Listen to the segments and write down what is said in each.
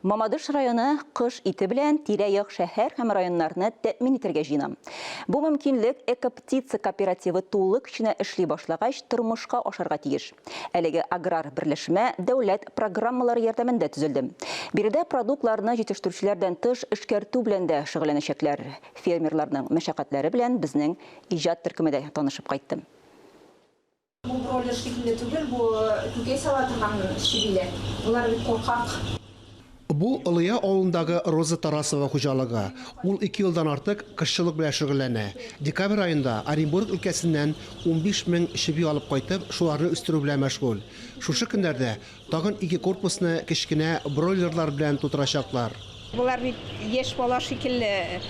Мамадыш районы кош ите белән тирә-як шәһәр һәм районнарны тәэмин итәргә җыена. Бу мөмкинлек Экоптица кооперативы тулы көченә эшли башлагач тормышка ашарга тиеш. Әлеге аграр берләшмә дәүләт программалары ярдәмендә төзелде. Биредә продуктларны җитештерүчеләрдән тыш эшкәртү белән дә шөгыльләнәчәкләр. Фермерларның мәшәкатьләре белән безнең иҗат төркеме дә танышып кайтты. Бу бройлер шикелле түгел, бу күкәй сала торган чебиләр. Болар бик куркак. Бу, Олыя авылындагы Роза Тарасова хуҗалыгы. Ул ике елдан артык кошчылык белән шөгыльләнә. Декабрь аенда Оренбург өлкәсеннән 15 мең чеби алып кайтып, шуларны үстерү белән мәшгуль. Шушы көннәрдә Тагын ике корпусны кечкенә бройлерлар белән тутырачаклар. Болар бит яшь бала шикелле,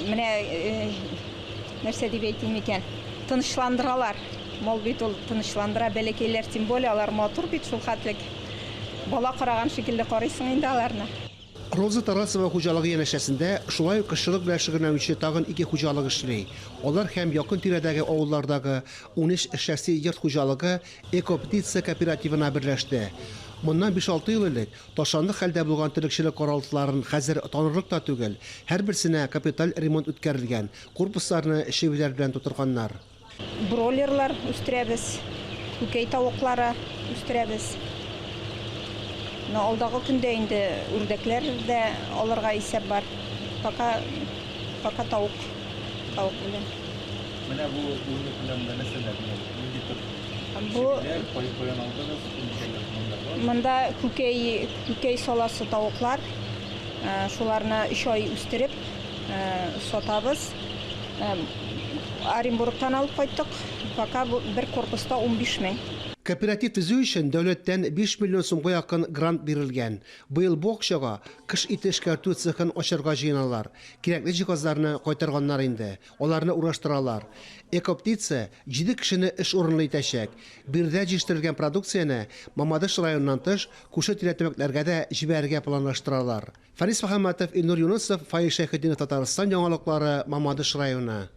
менә нәрсә дип әйтим икән, тынычландыралар. Мал бит ул тынычландыра, бәләкәйләр тем более, алар матур бит шулхәтлек. Бала караган шикелле карыйсың инде аларны. Роза Тарасова хуҗалыгы янәшәсендә шулай ук кошчылык белән шөгыльләнүче тагын ике хуҗалык эшли. Алар һәм якын-тирәдәге авыллардагы 13 шәхси йорт хуҗалыгы Экоптица кооперативына берләште. Моннан биш-алты ел элек ташландык хәлдә булган терлекчелек каралтыларын хәзер танырлык та түгел, һәрберсенә капиталь ремонт үткәрелгән, корпусларны чебиләр белән тутырганнар. Бройлерлар үстерәбез, күкәй тавыклары үстерәбез. Менә алдагы көндә инде үрдәкләр дә алырга исәп бар. Пока, пока тавык, тавык белән. Менә бу бүгенге көндә монда нәрсәләр? Нинди төр Бу чебиләр, кай каян алдыгыз, ничә йорт монда бар? Монда күкәй, күкәй саласы тавыклар. Шуларны өч ай үстереп сатабыз. Оренбургтан алып кайттык. Пока бу бер корпуста 15 мең. Кооператив төзү өчен дәүләттән 5 миллион сумга якын грант бирелгән. Быел бу акчага кош ите эшкәртү цехын ачарга җыеналар. Кирәкле җиһазларны кайтарганнар инде, аларны урнаштыралар. Экоптица җиде кешене эш урынлы итәчәк. Биредә җитештерелгән продукцияне Мамадыш районыннан тыш, күрше-тирә төбәкләргә дә җибәрергә планлаштыралар. Фәнис Мөхәммәтов, Илнур Юнысов, Фаил Шәйхетдинов Татарстан яңалыклары, Мамадыш районы.